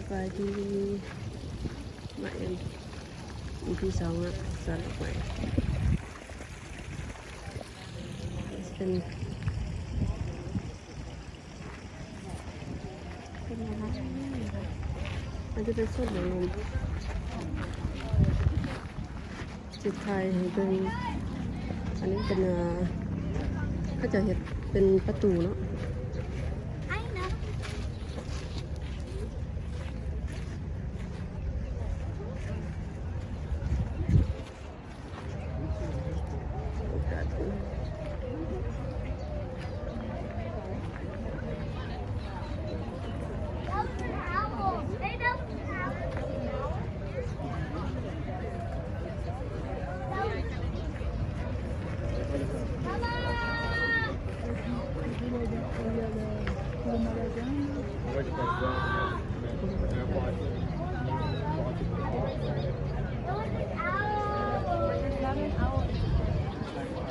ສະບາຍດີ ມາເອັນ ອີພີສອງ ເນາະ ສວນດອກໄມ້ ເປັນ ເປັນແນວນັ້ນ ມັນຈະເປັນໂຊນຂອງ ຊິຖ່າຍໃຫ້ເບິ່ງ ອັນນີ້ເປັນ ເຂົາເຈົ້າເຮັດເປັນປະຕູເນາະ.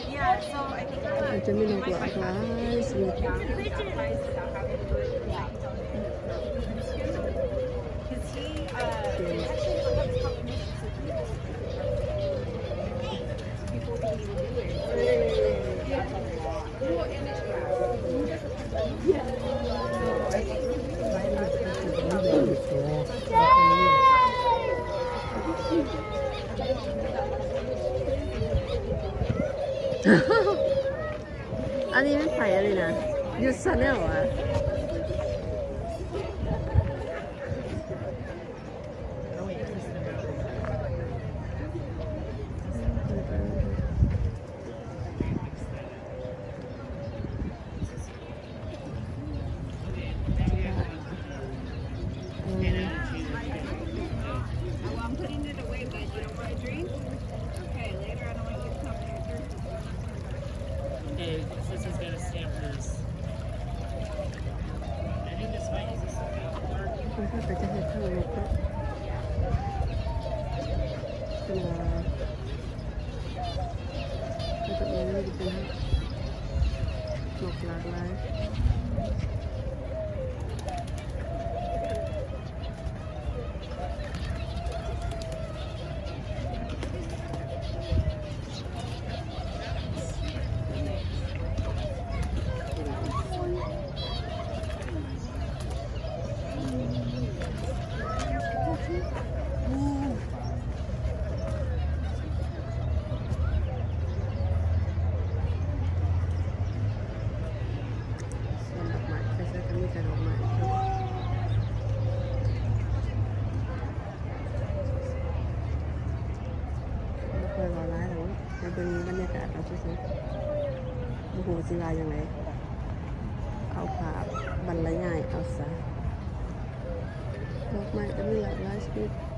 Yeah, so I think ມັນຈະມີນົກຫຼາກຫຼາຍຊະນິດ. ອັນນີ້ແມ່ນໃຜ ອັນນີ້ນະ? ຢູຊາແນລຫວາ? Okay, this is gonna stamp this. ເພິ່ນກໍຈະເຮັດທາງລົບເນາະ ເປັນວ່າ ເພິ່ນກໍເອີ້ນວ່າເປັນນົກຫຼາກຫຼາຍ. ສວນດອກໄມ້ ໄປໃສກໍມີແຕ່ດອກໄມ້ ບໍ່ຄ່ອຍເວົ້າຫຼາຍດອກ ໃຫ້ເບິ່ງບັນຍາກາດເອົາຊື່ໆ ບໍ່ຮູ້ຊິວ່າຈັ່ງໃດ ເອົາພາບບັນລະຍາຍເອົາຊະ. ດອກໄມ້ກໍມີຫຼາກຫຼາຍຊະນິດ. ເ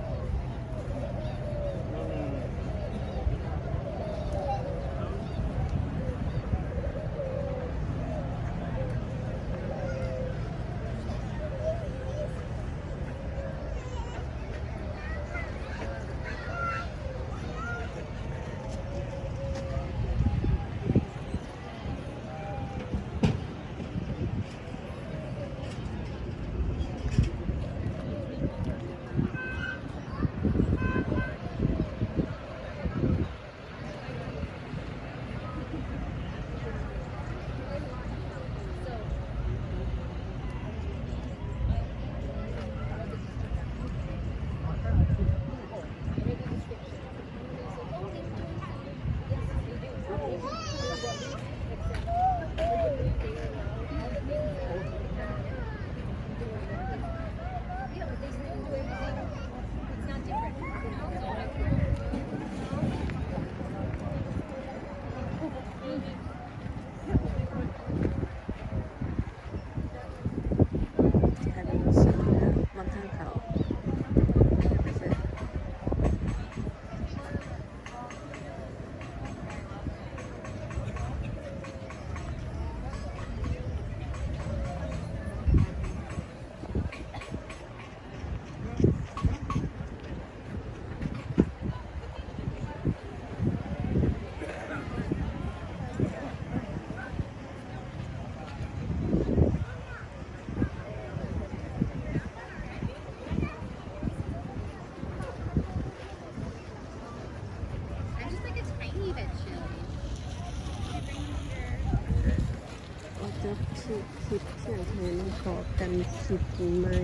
ຈົບຄລິບພຽງເທົ່ານີ້ ພໍ້ກັນຄລິບໃໝ່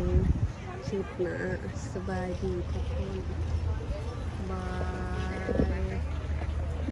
ຄລິບໜ້າ. ສະບາຍດີທຸກຄົນ ບາຍ.